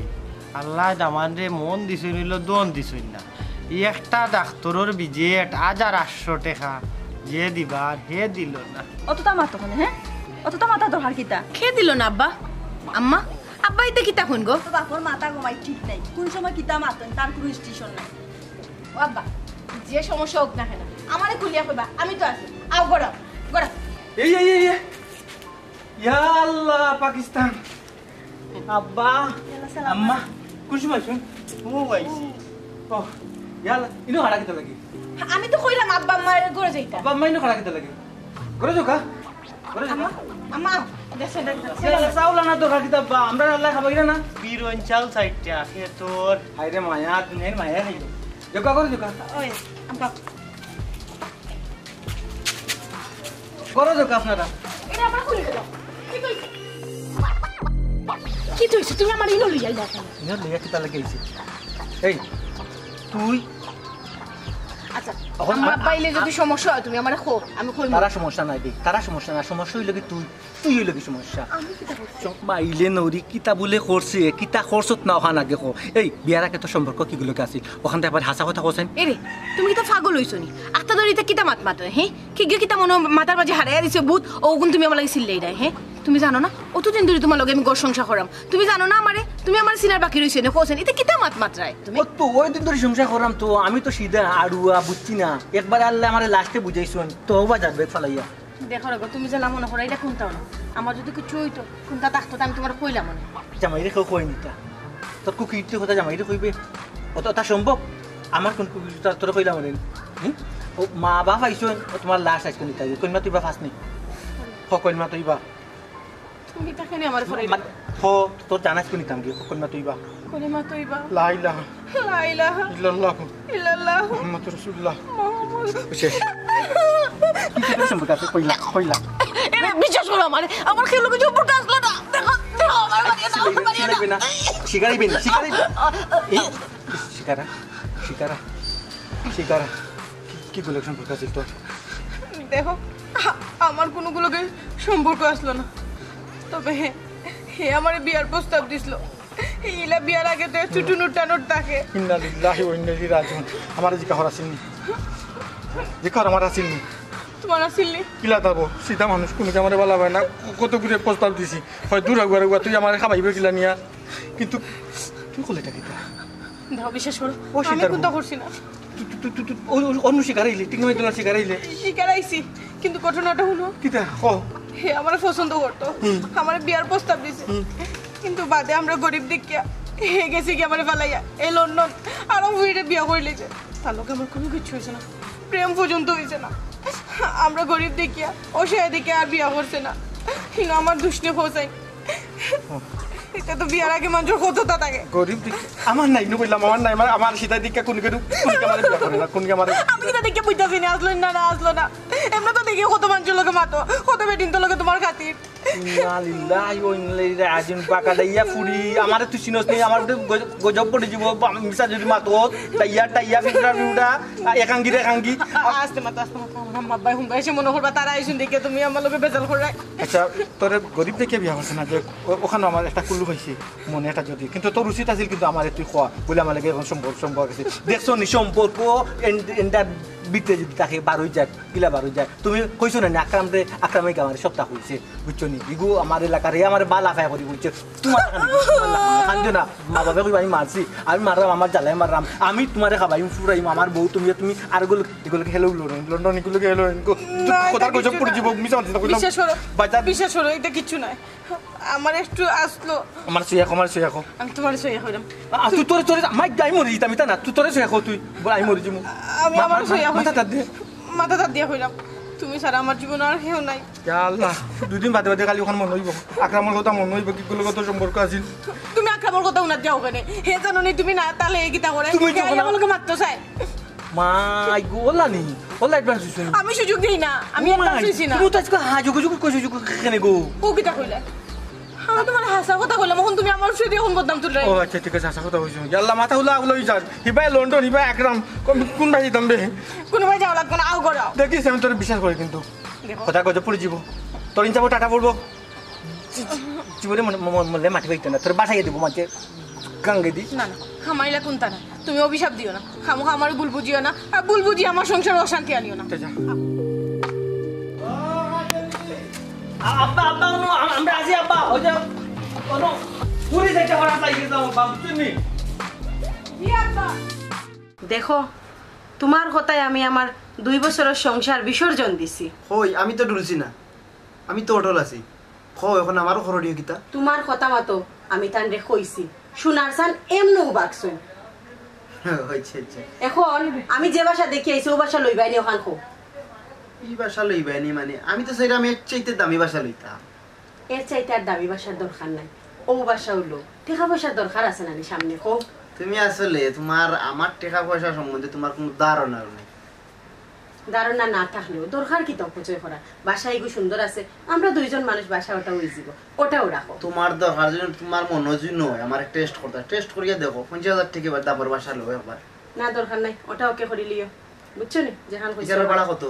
আল্লাহ দামানরে মন দিছইন হইল দন দিছইন না। ই একটা ডাক্তারর বিজেট হাজার আটশো টাকা, যে দিবার হে দিল না। অতটা মাতো কেনে, হ্যাঁ? অতটা মাতা দরকার কিতা? কে দিল না আব্বা? আম্মা, আব্বা ইতা কিতা কইন গো? তো বাপর মাথা ঘুমাই ঠিক নাই, কোন সময় কিতা মাতন তার কোনো স্টেশন নাই। ও আব্বা, যে সমস্যা হোক না কেন, আমারে খুলিয়া কইবা, আমি তো আছি। আও, গড়াও, গড়াও। এই, এই, এই, এই। ইয়া আল্লাহ, পাকিস্তান। আব্বা, আম্মা, কোন সময় শুন? ও আইছি। ও, ইয়া আল্লাহ, ইনো খাড়া কিতা লাগি? আমি তো কইলাম আব্বা আম্মার ঘরে যাইতা। আব্বা, আম্মা, ইনো খাড়া কিতা লাগি? ঘরে যাও কা? ঘরে যাও কা? আম্মা, দেখো, দেখো। ইয়া আল্লাহ, চাউল আনা দরকার কিতা আব্বা? আমরা আল্লাহ খাবার না? বিরন চাউল চাইটা, খেয়ে তোর। হায় রে মায়া, দুনিয়ার মায়া খাইল। যাও কা, ঘরে যাও কা? ওই, আব্বা। ঘরে যাও কা আপনারা? এটা আবার খুলে দিল। কি কইছে? কি কইছে? তুমি আমার ইনো লইয়া আইলা কেন? ইনো লইয়া কিতা লাগি আইছি? এই, তুই আচ্ছা, এখন আমার আ-, বাইলে যদি সমস্যা হয়, তুমি আমারে কও, আমি কইমু। তারা সমস্যা নাই রে, তারা সমস্যা না, সমস্যা হইল কি তুই, তুই হইল কি সমস্যা? আমি কিতা করছি? চ-, মাইলে নরি কিতা বুলে করছে, কিতা করছত না ওখান আগে কো। এই, বিয়ার আগে তো সম্পর্ক কিগুলোকে আছিল, ওখান থেকে আবার হাসা কথা কছেন। এরে, তুমি কিতা পাগল হইছো নি? আত্তা ধরে ইতা কিতা মাত মাতো, হ্যাঁ? কি গিয়ে কিতা মনো মাথার মাঝে হারাইয়া দিছে ভূত, ওগুন তুমি আমার লাগি চিল্লাই দেয়, হ্যাঁ? তুমি জানো না? অতদিন ধরে তোমার লগে আমি ঘর সংসার করাম। তুমি জানো না আমারে? তুমি আমার সিনার বাকি রইছো নি, কছেন। ইতা কিতা মাত মাতরায় তুমি? ও তো ওই দিন ধরে সংসার করাম তো, আমি তো সিধা আড়ুয়া, বুঝছি না। একবার আল্লাহ আমারে লাস্টে বুঝাইছুন, তো বা যাবে ফালাইয়া। দেখো রে গো, তুমি যেলা মনে করো, এটা কোনটাও না। আমার যদি কিছু হইতো, কোনটা থাকতো, তা আমি তোমার কইলাম মনে। জামাইরে কেউ কই নিতা, তোর কুকীর্তি কথা জামাইরে কইবে? অত, অতা সম্ভব? আমার কোন কুকীর্তি তোর, তোর কইলাম রে? হুম? ও মা বাপ আইছইন, ও তোমার লাশ আইছইন নিতা, কইমা তুই বা ফাস নি? হ, কইমা তুই বা। তুমি তাকে নিয়ে আমার ঘরে মানে, হ, তোর জানাইছ কোন নিতাম গিয়ে, কইমা তুই বা। কলিমা তুই বা। লা ইলাহা লা ইলাহা ইল্লাল্লাহ ইল্লাল্লাহ মুহাম্মাদুর রাসূলুল্লাহ। মোহাম্মদ। শেষ। কি কি সম্পর্ক আছে? কইলা, কইলা। এরে, বিশ্বাস করো আমারে, আমার কেউ লোকের সম্পর্ক আসলো না। দেখো, দেখো, আমার বাড়ি না, আমার বাড়ি না। শিকারিবেন না, শিকারিবেন, শিকারিবেন। এই, শিকারা, শিকারা, শিকারা। কি, কি গুলো সম্পর্ক আছে তোর? দেখো, আমার কুনুগুর লগে সম্পর্ক আছলো না, তবে হে, হে আমারে বিয়ার প্রস্তাব দিছলো। ইলা বিয়ার আগে তো একটু টুনুর টানুর থাকে। ইন্না লিল্লাহি ওয়া ইন্না ইলাইহি রাজিউন। আমারে জিকা হরা চিননি, জিকা হরা আমারে চিননি। তোমার আছিল নি? কিলা তাবো, সিধা মানুষ, কুনুকে আমারে বালা পায় না। কতগুরে প্রস্তাব দিছি, হয় দূর আগুয়ার আগুয়া, তুই আমারে খাবাইবে কিলা নিয়া। কিন্তু তুই করলে এটা কিতা? দাও, বিশ্বাস করো, ও আমি স্বীকার কুন্তা করবো। করছি না। তুই, তুই, তুই, তুই, তুই, ও, ও, অন্য শিকার আইলে, ঠিক নয় তোমার শিকার আইলে। শিকার আইছি, কিন্তু ঘটনাটা হুনো। কিতা? ও। হে আমারে পছন্দ করতো, হুম। আমারে বিয়ার প্রস্তাব দিছে। হুম। কিন্তু বাদে আমরা গরিব দেখিয়া হে গেছে কি আমারে ফালাইয়া এই লন্ডন, আরো ফুড়িরে বিয়া করিলিছে। তার লগে আমার কুনু কিচ্ছু অইছে না, প্রেম পর্যন্ত অইছে না। আমরা গরিব দেখিয়া, অসহায় দেখিয়া আর বিয়া করছে না। কিন্তু আমার দুষ নি, হোসাইন। ইটা তো বিয়ার আগে মানষর কততা থাকে। গরিব দেখিয়া, আমার নাই, নু কইলাম, আমার নাই, আমার, আমার সিধা দেখিয়া কুনকে, কুনকে আমারে বিয়া করে না, কুনকে আমারে আমি কিতা দেখিয়া বুঝতাছি না, আছলো না, না আছলো না। এমনে তো দেখি কত মানষর লগে মাতো, কত বেটিন্তর লগে তোমার খাতির। ইন্না লিল্লাহি ওয়া ইন্না ইলাইহি রাজিউন। বাঁকা ডাইয়া ফুড়ি, আমারে তুই চিনস নি, আমার উপরে গজ-, গজব পড়ি যিবো, বা-, মিছা যদি মাতস, ডাইয়া, ডাইয়া, ফিউডা, ফিউডা, একাঙ্গি রে একাঙ্গি। আ-, আস্তে মাতো, আস্তে মাতো, আমার আম্মা আব্বায় হুনবা, এসে মনে করবা তারা আইছইন দেখিয়া তুমি আমার লগে বেজাল কররায়। আচ্ছা, তোরে গরিব দেখিয়া বিয়া করছে না, যে ও-, ওখানো আমার একটা কুল্লু পাইছি, মনে একটা যদি, কিন্তু তোর উচিত আছিল কিন্তু আমারে তুই কওয়া, বুলে আমার লগে এখন সম্পর্ক, সম্পর্ক আছে। দেখছো নি সম্পর্ক এন-, এন্ডার ভিতরে যদি থাকে, বার অই যায়, কিলা বার অই যায়। তুমি কইছো না নি, আকরামরে, আকরামে কি আমারে সবতা কইছে, বুঝছো নি? ইগু আমার এলাকার, হে আমারে বালা পায় করি কইছে। তোমার কান্দো না, মা বাবা কইবা আমি মারছি, আমি মাররাম, আমার জ্বালায় মাররাম, আমি তোমারে খাবাইমু, ফুরাইমু, আমার বউ তুমি, তুমি আর গুলো, এগুলোকে হেলো লন্ডন, লন্ডন এগুলোকে হেলো, না, কথা এটা গজব কিচ্ছু পড়ি না। যিবো, মিছা মাতছি না, কইলাম। বিশ্বাস করো, বাজার বিশ্বাস করো, এটা কিচ্ছু নাই। আমার একটু আছলো। আমার সইয়া কো, আমার সইয়া কো। আমি তোমারে সইয়া কইরাম। আ, তুই তোরে, তোরে, মাই, আমি মরি যিতাম, ইতা না, তুই তোরে সইয়া কো, তুই, বল, আমি মরি যিমু। আমি মা-, আমার মা-, সইয়া মাথা কইছি। তাত দে। মাথা তাত দিয়া কইরাম, তুমি ছাড়া আমার জীবন আর কেউ নাই। ইয়া আল্লাহ, দুই দিন বাদে বাদে খালি ওখান মনে অইবো। আকরামর কথা মনে অইবো, কি গুলো কত সম্পর্ক আছিল। তুমি আকরামর কথা হুনাত যাও কেনে? হে জানো নি তুমি না, তাহলে এই কিতা করে? তুমি হে যখন আমার লগে মাততো চায়। মাই গো, ওলা নি? ওলা advance অইছে নি? আমি সুযোগ দেই না, আমি ও মাই, advance অইছি না। তুমি তো আজকে হাজু গুজু কই সুযোগ কেনে গো? ও কিতা কইলা? আমি তোমার হাছা কথা কইলাম, এখন তুমি আমার সাথে এখন বদনাম তুলরায়। ও আচ্ছা, ঠিক আছে, হাছা কথা কইছো। ইয়া আল্লাহ, মাথা উলা উলা অই যার। হিবায় লন্ডন, হিবায় আকরাম। কোন, কোন ভাই দিতাম বে? কোনো ভাই যাওয়া লাগবো না, আও করো। দেখিস, আমি তোরে বিশ্বাস করি কিন্তু। দেখো। কথা গজব পড়ি যিবো। তোর ইনসাফ টাটা পড়বো। জীবনে মনে, মনে, মনে মাটি পাইতো না। তোর বাসায় দিব মাঝে গাঙ্গে দি। না, না, হামাইলা কোনটা না। তুমি অভিশাপ দিও না। খামোখা আমারে ভুল বুঝিও না। আর ভুল বুঝি আমার সংসারে অশান্তি আনিও না। তো যা। আ-, আব্বা, আব্বা, অনু, আম-, আমরা আছি, আব্বা। ওই যে, অনু, পুরি যাইতে পারা চাই কিন্তু, আব্বা, বুঝছইন নি? জি, আব্বা। দেখো, তোমার কথায় আমি আমার দুই বছরের সংসার বিসর্জন দিছি। কই, আমি তো ডুলছি না, আমি তো অটল আছি। কও, এখন আমারও করণীয় কিতা? তোমার কথা মতো আমি তানরে কইছি, সোনার চান এমনেউ বাগছইন। আচ্ছা, আচ্ছা। এখন আমি যে বাসা দেখি আইছি, ও বাসা লইবায় নি, ওখান কও। ই বাসা লইবায় নি মানে? আমি তো চাইরাম এর চাইতে দামি বাসা লইতাম। এর চাইতে আর দামি বাসার দরকার নাই, ও বাসাউ লও। টেকা পয়সার দরকার আছে না নি সামনে, কও? তুমি আসলে তোমার আমার টেকা পয়সা সম্বন্ধে তোমার কোনো ধারণাও নাই। ধারণা না থাকলেও দরকার কিতা অপচয় করা? বাসা এগু সুন্দর আছে, আমরা দুইজন মানুষ বাসা ওটা অই যিবো, ওটাও রাখো। তোমার দরকার যদি তোমার মনে যদি নয়, আমার টেস্ট করতে, টেস্ট করিয়া দেখো, পঞ্চাশ হাজার টেকা এবার দামের বাসা লও একবার। না, দরকার নাই, ওটা ওকে করি লিও, বুঝছো নি? যেখান কইছো। ইটার ভাড়া কত?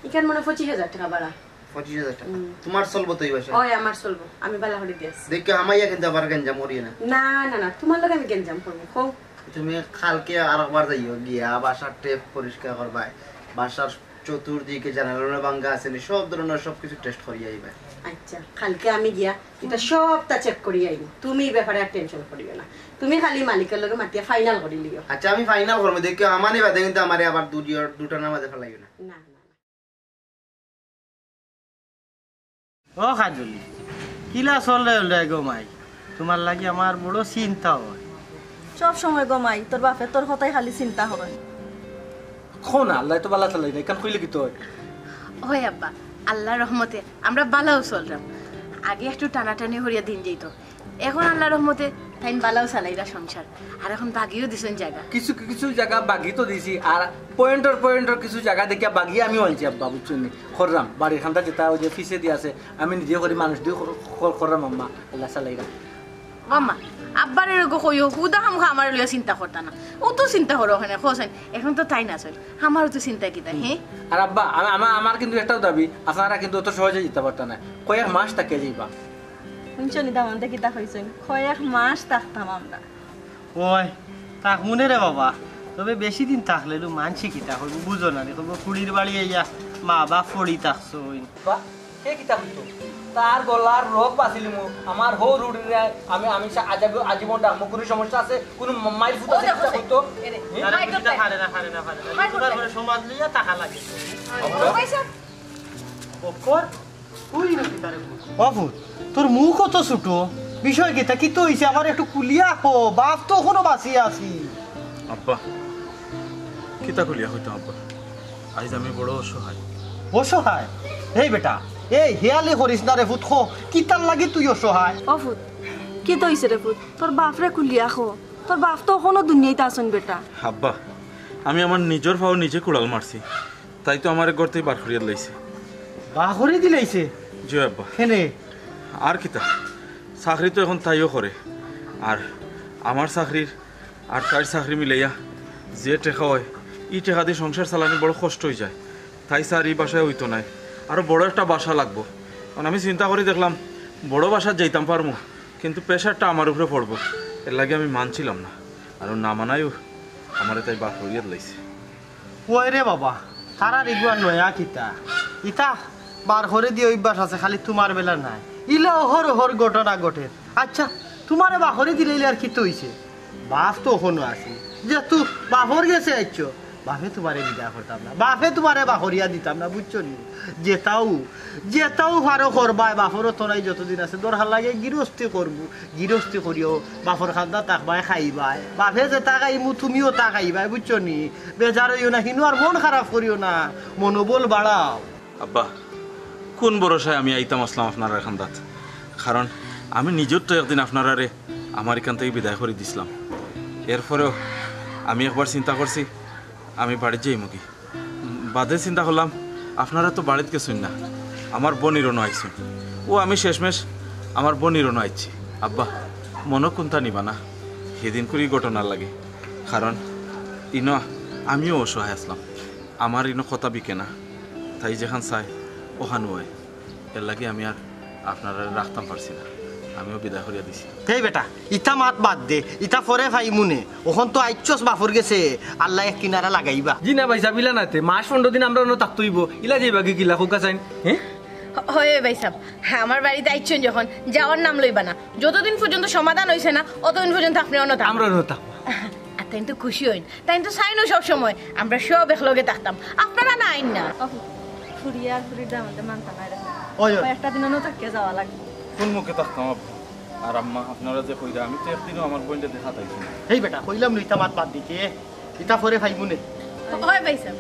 ইখান মনে হয় পঁচিশ হাজার টেকা ভাড়া। পঁচিশ হাজার টেকা? হুম। তোমার চলবো তো এই বাসা? ওই আমার চলবো, আমি বালা করি দিয়াছি। দেখো, আমাইয়া কিন্তু আবার গেঞ্জাম করিও না। না, না, না, তোমার লগে আমি গেঞ্জাম করবো, কও। তুমি কালকে আর একবার যাইও, গিয়া বাসার ট্যাপ পরিষ্কার করবায়, বাসার চতুর্দিকে জানালা ভাঙ্গা আছে নি, সব ধরনের সব কিছু টেস্ট করিয়া আইবায়। আচ্ছা, কালকে আমি গিয়া এটা সবটা চেক করি আইমু, তুমি এই ব্যাপারে আর টেনশন করিও না। তুমি খালি মালিকের লগে মাতিয়া ফাইনাল করি লিও। আচ্ছা, আমি ফাইনাল করবো, দেখো, আমানি বাদে কিন্তু আমারে আবার দুটি, দুটানার মাঝে ফেলাইও না। না, না, না। ও কাজলি, কিলা চলে হলে গো মাই? তোমার লাগি আমার বড় চিন্তা হয়। সব সময় গো মাই, তোর বাপে তোর কথাই খালি চিন্তা হয়। কও না, আল্লায় তো বালা চালাইরা, ইখান কইলে কিতা অয়? ওই আব্বা, আল্লাহর রহমতে আমরা বালাও চলরাম। আগে একটু টানাটানি করিয়া দিন যাইতো, এখন আল্লাহর রহমতে তাইন বালাও চালাইরা সংসার, আর এখন বাগিও দিছইন জাগা। কিছু কিছু জাগা বাগি তো দিছি, আর পয়েন্টর পয়েন্টর কিছু জাগা দেখিয়া বাগি আমিও আনছি আব্বা, বুঝছইন নি? কররাম, বাড়ির খান্দা যেটা ওই যে পিছে দিয়া আছে, আমি নিজে করি, মানুষ দিয়ে কর-, কর-, কররাম আম্মা, আল্লাহ চালাইরা। ও আম্মা, আব্বারে এরকম কইও, হুদা খামখা আমারে লইয়া চিন্তা করতা না। অতো চিন্তা করো কেনে, কও চাইন, এখন তো তাইন আছইন, আমারও তো চিন্তা কিতা, হে? আর আব্বা, আমা-, আমা-, আমার কিন্তু একটাউ দাবি, আপনারা কিন্তু অত সহজে যাইতা পারতা না, কয়েক মাস থাকিয়া যাইবা। হুনছো নি দামান্দে কিতা কইছইন? কয়েক মাস থাকতাম আমরা। ওই, থাকমুনে রে বাবা, তবে বেশি দিন থাকলে নু মানষে কিতা কইবো, বুঝো না নি, কইবো ফুড়ির বাড়ি আইয়া মা বাপ পড়ি থাকছইন। বা, হে কিতা কইতো? তার গলার রগ বাছিলিমু, আমার হউ রুড়িরে আমি, আমি সা-, আজাব-, আজীবন রাখমু। কুনু সমস্যা আছে? কুনু মা-, মাইর ফুট ও আছে দেখো কিতা চাইন, কইতো? এরে, হে? মাইর তারে করতে। পারে না, পারে না, পারে না। মাইর তোমার করতে। ঘরে সমাজ লইয়া থাকা লাগে। ও ভাই সাহেব। বক্কর, তুই নাকি তারে বল? ও ফুত, তোর মুখ অত ছোট, বিষয় কিতা? কিতা অইছে? আমারে একটু খুলিয়া ক, বাপ তো অখনো বাঁচিয়া আছি। আব্বা, কিতা খুলিয়া কইতাম আব্বা? আইজ আমি বড় অসহায়। অসহায়? এই বেটা, এই হেয়ালি করিস না রে ফুত, ক, কিতার লাগি তুই অসহায়? ও ফুত, কিতা অইছে রে ফুত? তোর বাপরে খুলিয়া ক, তোর বাপ তো অখনো দুনিয়াইত আছইন বেটা। আব্বা, আমি আমার নিজর পাও নিজে কুড়াল মারছি, তাই তো আমারে ঘর থাকি বার করিয়া দিলাইছে। বার করি দিলাইছে? জি আব্বা। কেনে? আর কিতা, চাকরি তো এখন তাইও করে, আর আমার চাকরির আর তাইর চাকরি মিলাইয়া যে টেকা অয়, ই টেকা দি সংসার চালানি বড় কষ্ট অইযায়। তাই চাইর ই বাসায় অইতো নায়, আরো বড় একটা বাসা লাগবো। কারণ আমি চিন্তা করি দেখলাম, বড় বাসাত যাইতাম পারমু, কিন্তু pressureটা আমার উপরে পড়বো, এরলাগি আমি মানছিলাম না। আর না মানায়ও আমারে তাই বার করিয়া দিলাইছে। ওই রে বাবা, তারার ইগুয়া নয়া কিতা? ইতা বার করি দিয়া অভ্যাস আছে, খালি তুমার বেলা নায়। ইলা অহরহর ঘটনা ঘটের। আচ্ছা, তুমারে বার করি দিলাইলে আর কিতা অইছে? বাপ তো অখনো আছে, যেহেতু বাপর গেছে আইছো, বাপে তুমারে বিদায় করতাম না, বাপে তুমারে বার করিয়া দিতাম না, বুঝছো নি? যেতাউ, যেতাউ পারো করবায়, বাপরও তো নাই যতদিন আছে, দরকার লাগে গিরস্তি করমু, গিরস্তি করিও, বাপর কান্দা থাকবায় খাইবায়, বাপে যেতা খাইমু তুমিও তা খাইবায়, বুঝছো নি? বেজার অইও না, হিনো আর মন খারাপ করিও না, মনোবল বাড়াও। আব্বা, কুন ভরসায় আমি আইতাম আছলাম আপনারার কান্দাত? কারণ আমি নিজর তো একদিন আপনারারে আমার ইখান থাকি বিদায় করি দিছলাম। এরপরেও আমি একবার চিন্তা করছি আমি বাড়িত যাইমুগি। বাদে চিন্তা করলাম আপনারা তো বাড়িত গেছইন না, আমার বইনর অনো আইছইন। অউ আমি শেষমেশ আমার বইনর অনো আইছি। আব্বা, মনো কুন্তা নিবা না, হিদিন করি ঘটনার লাগি। কারণ ইনো আমিও অসহায় আছলাম, আমার ইনো কথা বিকে না, তাই যেখান চায় অখান অয়। এরলাগি আমি আর আপনারারে রাখতাম পারছি না, আমিও বিদায় করিয়া দিছি। এই বেটা, ইতা মাত বাদ দে, ইতা পরে পাইমুনে। অখন তো আইছস বাপর গেছে, আল্লায় এক কিনারা লাগাইবা। জি না ভাইসাব, ইলা নায় তে, মাস পনরো দিন আমরা অনো থাকতে অইবো, ইলা যাইবাগি কিলা কউক্কা চাইন, হে? হ-, হয় ভাইসাব, হ্যাঁ, আমার বাড়িত আইছইন যখন, যাওয়ার নাম লইবা না, যতদিন পর্যন্ত সমাধান অইছে না, অতদিন পর্যন্ত আপনে অনো থাকবা। আমরা অনো থাকবো। আর তাইন তো খুশি অইন, তাইন তো চাইনও সব সময় আমরা সব একলগে থাকতাম, আপনারা না আইন না। ফুড়ি আর ফুড়ির দামান্দে মানতা নায় রে। ওই, ওই। কয়েকটা দিন অনো থাকিয়া যাওয়া লাগবো। কুন মুখে থাকতাম আব্বা? আর আম্মা, আপনারা যে কইরা, আমি তো একদিনও আমার বইনরে দেখাত আইছি না। এই বেটা, কইলাম নু ইতা মাত বাদ দিতে, ইতা পরে পাইমুনে। হয় ভাইসাব,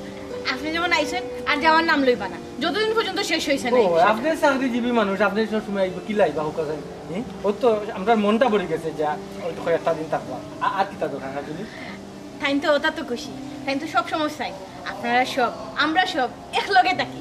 আপনে যেমন আইছইন আর যাওয়ার নাম লইবা না, যতদিন পর্যন্ত শেষ অইছে না। ও, আপনে চাকরিজীবী মানুষ, আপনে সব সময় আইবা, কিলা আইবা কউক্কা চাইন? হুম? অউ তো আমরার মনটা ভরি গেছে, যা, অউ তো কয়েকটা দিন থাকবা। আ-, আর কিতা দরকার, হ্যাঁ, জুলি? তাইন তো অতা তো খুশি, তাইন তো সব সময় চাইন আপনারা সব, আমরা সব একলগে থাকি।